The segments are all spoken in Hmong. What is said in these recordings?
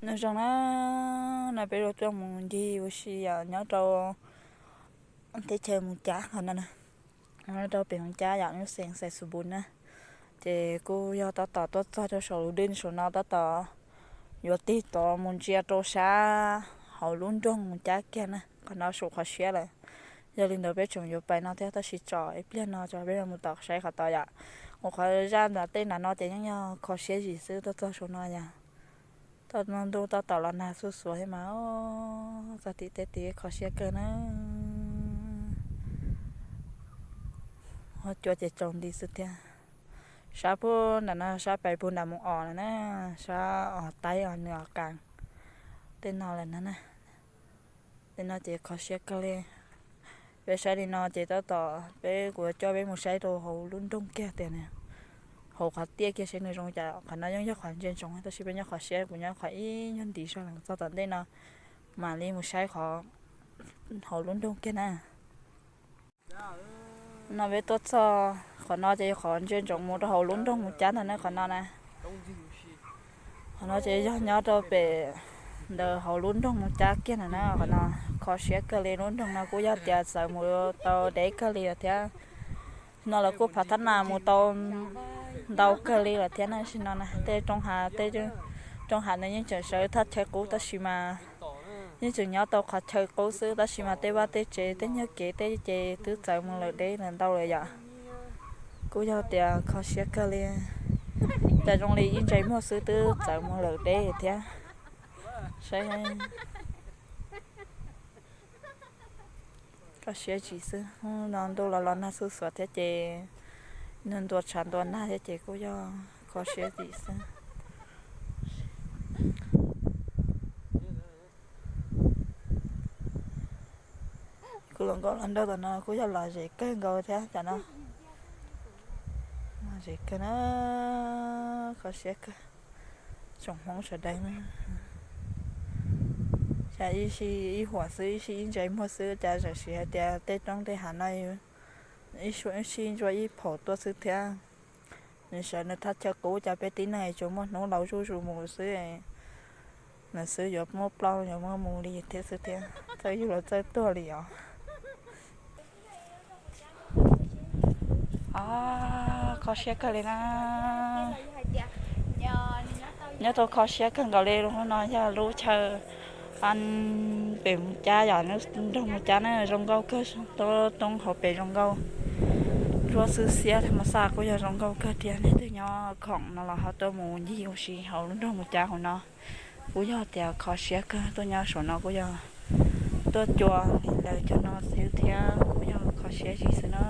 Nyob zoo na, no peb yuav tuaj mus ncig ua si yom, nyob rau teb chaws Moos Cab qhov no, nyob rau pem Moos Cab yom, lub xeev Xais Xus Npus na. Ces kuj yog tab tom tuaj txog rau saum lub dwj saum no, tab tom yuav tig tod mus ntsia rau sab hauv lub nroog Moos Cab kiag na. Qhov no saum qhov siab lawm. Yog li ntawd peb tseem yuav pais no thiab, tab sis tsom ib pliag no tso peb mus tom saib qhov tod yom. Ua qhov zaj nram tej nram no ces yeej yog kho siab zim xwb, tuaj txog saum no yom. Toj ntuj tab tom los nag xuj xuav thiab mas, txog tim tej tid kho siab kawg na. Ho cua ces tsaus nti xwb thiab. Sab puag nram no, sab pais puag nram Moos Os lawm na, sab Os Taib Os Nws Os Qas tej no lawm na. Tej no ces kho siab kawg li. Peb saib li no ces tab tom peb, kuv yuav coj peb mus saib rau hauv lub nroog kiag tias hauv qhov tiaj kiag seb nws zoo cas. Qhov no yeej yog qhov ntsia ntsoov tab sis peb nyob qhov siab, kuv nyob qhov ib nyuag ntiv zog los txog tom ntej no mam li mus saib qhov hauv lub nroog kiag na. No peb tuaj txog qhov no ces yog qhov ntsia ntsoov mus rau hauv lub nroog Moos Cab ntag na qhov no na. Qhov no ces yog nyob rau pem ntawm hauv lub nroog Moos Cab kiag ntag na. Qhov no kho siab kawg li, lub nroog no kuj yog tias txawv mus tau deb kawg li lawm thiab. No lawv kuj phav thab nas mus tau ntau kawg li lawm thiab na. Sim no na tej roob hav, tej roob hav no yeej tseem sawv thaj chaw qub tab sis mas yeej tseem nyob tau qhov chaw qub xwb tab sis mas tej vaj tej tsev tej nyuag kev tej ces twb txawv mus lawm deb lawm ntau lawm yom. Kuj yog tias kho siab kawg li, cas zoo li ib ntsais muag xwb twb txawv mus lawm deb thiab. Saib, kho siab zim xwb. Hnub no ntuj los los nag xuj xuav thiab ces nag ntua tshav ntua nag thiab ces kuj yog kho siab zim xwb. Kuv los nkauj los nraug tom no kuj yog lom zem kawg nkaus thiab cov no. Lom zem kawg na, kho siab kawg. Tsoom Hmoob sawv daws na, cas ib sij ib huam xwb, ib sij ib ntsais muag xwb, cas zaum sim hais tias tej roob tej hav no ib sij ntsuab ib phaum tuaj xwb thiab. Nws sawv nws thaj chaw qub, cas peb tib neeg tsuas muaj hnub laus zuj zus mus xwb. Nws xwb yuav muaj plaub yuav muaj mus li thiab xwb thiab, txawj yug los txawj tuag li os. Kho siab kawg li na. Nyob tau kho siab kawg nkaus li. Lub no yog lub chaw pem Moos Cab yom, nroog Moos Cab na, zoo nkauj kawg, toj roob hauv pes zoo nkauj. Nruab xwb xiab thaj ma xaj kuj yog zoo nkauj kawg tiag. Leej twg nyob khoom no los ho tuaj mus ncig ua si hauv lub nroog Moos Cab hauv no. Kuj yog tias kho siab kawg, tuaj nyob saum no kuj yog tuaj cua li lawv cov no xwb thiab, kuj yog kho siab zim xwb na.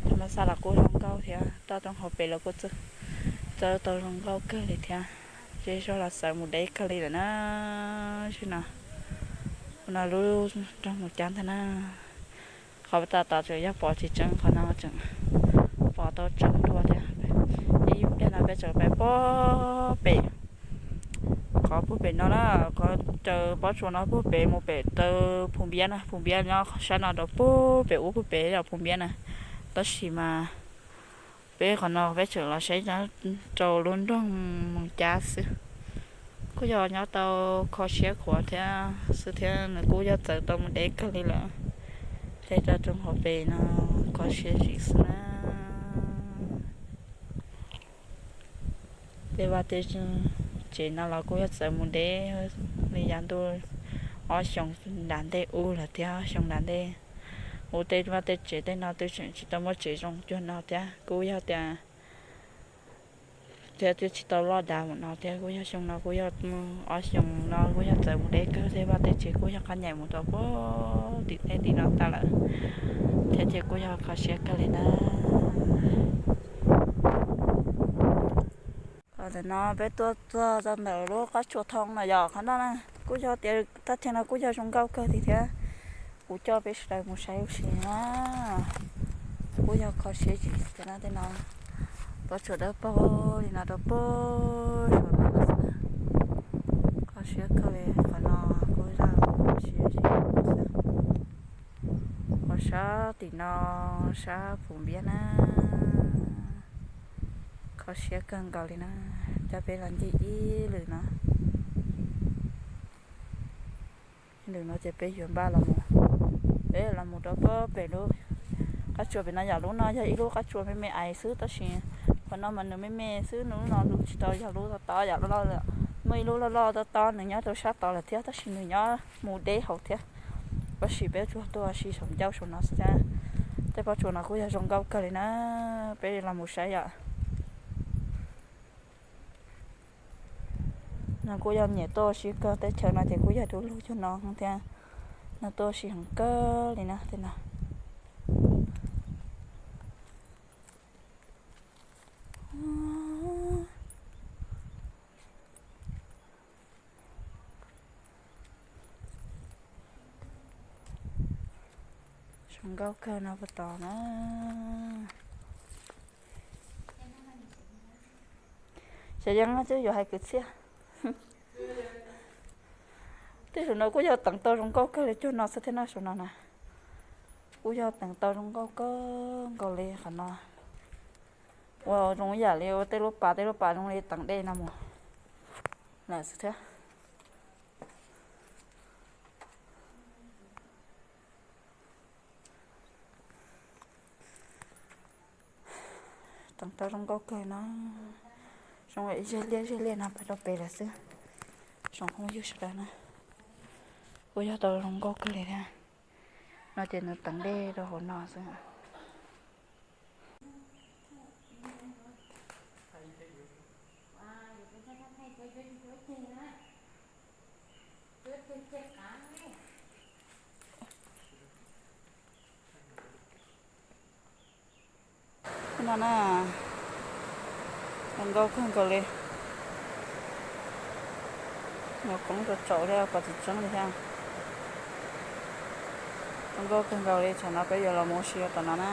Thaj ma xaj los kuj zoo nkauj thiab, toj roob hauv pes los kuj txawj tau zoo nkauj kawg li thiab. Zej zog los txawv mus deb kawg li lawm na. Sim no, no lub nroog Moos Cab ntag na. Qhov tam tom tseem yog pom tsis tseeb, qhov no tseem pom tau tseeb dua thiab. Ib pliag no peb tseem pais puag pem, qhov puag pem no na, qhov raws pob tsuas no puag pem mus pem rau Phu Npiab na, Phu Npiab nyob sab no rau puag pem ub puag pem yog Phu Npiab na. Tab sis mas peb qhov no peb tseem los saib rau lub nroog Moos Cab xwb. Kuj yog nyob tau kho siab khuav thiab xwb thiab, nws kuj yog txawv tau mus deb kawg li lawm. Tej toj roob hauv pes no kho siab zim xwb na. Tej vaj tej tsev no los kuj yog txawv mus deb li yav ntuj ob xyoo nram ntej ub lawm thiab, ob xyoo nram ntej ub tej vaj tej tsev tej no twb tseem tsis tau muaj tsev zoo cuag no thiab. Kuj yog tias thiab twb tsis tau loj dav mus no thiab, kuj yog xyoo no kuj yog ob xyoo no kuj yog txawv mus deb kawg, tej vaj tej tsev kuj yog qhab nyaim mus rau puag tim tej tim no tag lawm thiab, ces kuj yog kho siab kawg li na. Tam no peb tuaj txog rau ntawm lub qab tsua thoob no yom, qhov no na kuj yog tias thaj chaw no kuj yog zoo nkauj kawg li thiab. Kuv coj peb sawv daws mus saib ua si na. Kuj yog kho siab zim tias na tej no, pob tsuas dawb paug li no rau puag saum no xwb. Kho siab kawg li qhov no, kuj yog kho siab zim xwb. Ua sab tim no, sab Phu Npiab na. Kho siab kawg nkaus li na, coj peb los ncig ib lwm no. No ces peb yuav npaj los mus, peb los mus rau pem lub qab tsuas pem no. Yam lub no yog ib lub qab tsuas me me ais xwb, tab sis qhov no mas nws me me xwb, nws lub no lub tsis tau yog lub tob tob yam loj loj. Muaj ib lub loj loj tob tob nws nyob rau sab tod lawm thiab, tab sis nws nyob mus deb hauv thiab. Tab sis peb tsuas tuaj ua si saum ncauj saum no xwb thiab. Tej pob tsuas no kuj yog zoo nkauj kawg li na. Peb los mus saib yom. No kuj yog nyiam tuaj ua si kawg, teb chaws no ces kuj yog du lug cuag no thiab. No tuaj ua si heev kawg li na tej no. Zoo nkauj kawg no puas tau na. Xyov yeej twb yuav hais kwv txhiaj. Tej saum no kuj yog teev tau zoo nkauj kawg li cuag no xwb thiab na, saum no na. Kuj yog teev tau zoo nkauj kawg nkaus li qhov no. Ua zoo ib yam li ua tej lub pas, tej lub pas zoo li teev dej no mus lawm xwb thiab. Teev tau zoo nkauj kawg no. Zoo ib zeg liaj zeg liaj no pab rau pem lawm xwb. Tsoom phooj ywg sawv daws na, kuj yog tau zoo nkauj kawg li thiab. No ces nws teev dej rau hauv no xwb. No na, zoo nkauj kawg nkaus li. Nws poob rau tsaus thiab, pom tsis tseeb li thiab. Zoo nkauj kawg nkaus li, tsam no peb yuav los mus ua si rau tom no na.